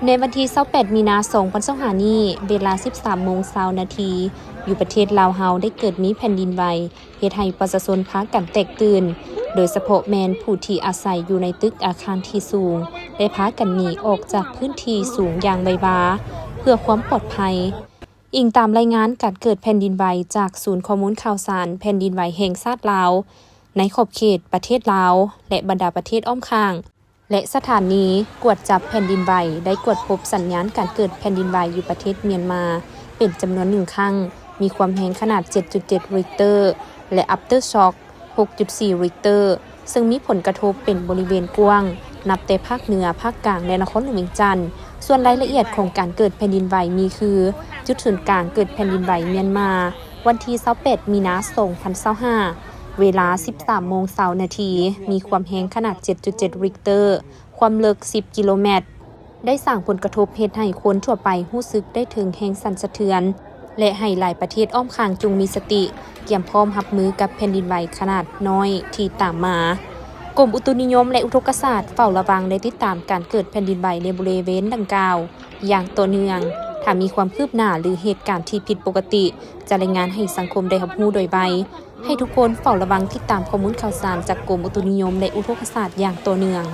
ໃນວັນທີຊາວແປດ ມີນາ ສອງພັນຊາວຫ້ານີ້ ເວລາສິບສາມໂມງຊາວນາທີ ຢູ່ປະເທດລາວເຮົາໄດ້ເກີດມີແຜ່ນດິນໄຫວ ເຮັດໃຫ້ປະຊາຊົນພາກັນແຕກຕື່ນ, ໂດຍສະເພາະແມ່ນຜູ້ທີ່ອາໄສຢູ່ໃນຕຶກອາຄານທີ່ສູງ ໄດ້ພາກັນໜີອອກຈາກພື້ນທີ່ສູງຢ່າງໄວວາ ເພື່ອຄວາມປອດໄພ. ອີງຕາມລາຍງານການເກີດແຜ່ນດິນໄຫວຈາກສູນຂໍ້ມູນຂ່າວສານແຜ່ນດິນໄຫວແຫ່ງຊາດລາວ ໃນຂອບເຂດປະເທດລາວ ແລະ ບັນດາປະເທດອ້ອມຂ້າງ ແລະ ສະຖານີກວດຈັບແຜ່ນດິນໄຫວໄດ້ກວດພົບສັນຍານການເກີດແຜ່ນດິນໄຫວຢູ່ປະເທດມຽນມາເປັນຈຳນວນໜຶ່ງຄັ້ງ, ມີຄວາມແຮງຂະໜາດເຈັດຈຸດເຈັດ Richter ແລະ aftershock ຫົກຈຸດສີ່ Richter ເຊິ່ງມີຜົນກະທົບເປັນບໍລິເວນກວ້າງ ນັບແຕ່ພາກເໜືອ, ພາກກາງ ແລະ ນະຄອນຫຼວງວຽງຈັນ. ສ່ວນລາຍລະອຽດຂອງການເກີດແຜ່ນດິນໄຫວມີຄື ຈຸດສູນກາງເກີດແຜ່ນດິນໄຫວມຽນມາ ວັນທີຊາວແປດ ມີນາ ສອງພັນຊາວຫ້າ ເວລາສິບສາມໂມງຊາວນາທີ ມີຄວາມແຮງຂະໜາດເຈັດຈຸດເຈັດ Richter ຄວາມເລິກສິບກິໂລແມັດ ໄດ້ສ້າງຜົນກະທົບເຮັດໃຫ້ຄົນທົ່ວໄປຮູ້ສຶກໄດ້ເຖິງແຮງສັ່ນສະເທືອນ ແລະ ໃຫ້ຫຼາຍປະເທດອ້ອມຂ້າງຈົ່ງມີສະຕິ, ກຽມພ້ອມຮັບມືກັບແຜ່ນດິນໄຫວຂະໜາດນ້ອຍທີ່ຕາມມາ. ກົມອຸຕຸນິຍົມ ແລະ ອຸທົກກະສາດເຝົ້າລະວັງ ແລະ ຕິດຕາມການເກີດແຜ່ນດິນໄຫວໃນບໍລິເວນດັ່ງກ່າວຢ່າງຕໍ່ເນື່ອງ. ຖ້າມີຄວາມຄືບໜ້າ ຫຼື ເຫດການທີ່ຜິດປົກກະຕິ ຈະລາຍງານໃຫ້ສັງຄົມໄດ້ຮັບຮູ້ໂດຍໄວ. ໃຫ້ທຸກຄົນເຝົ້າລະວັງຕິດຕາມຂໍ້ມູນຂ່າວສານຈາກກົມອຸຕຸນິຍົມ ແລະ ອຸທົກກະສາດຢ່າງຕໍ່ເນື່ອງ.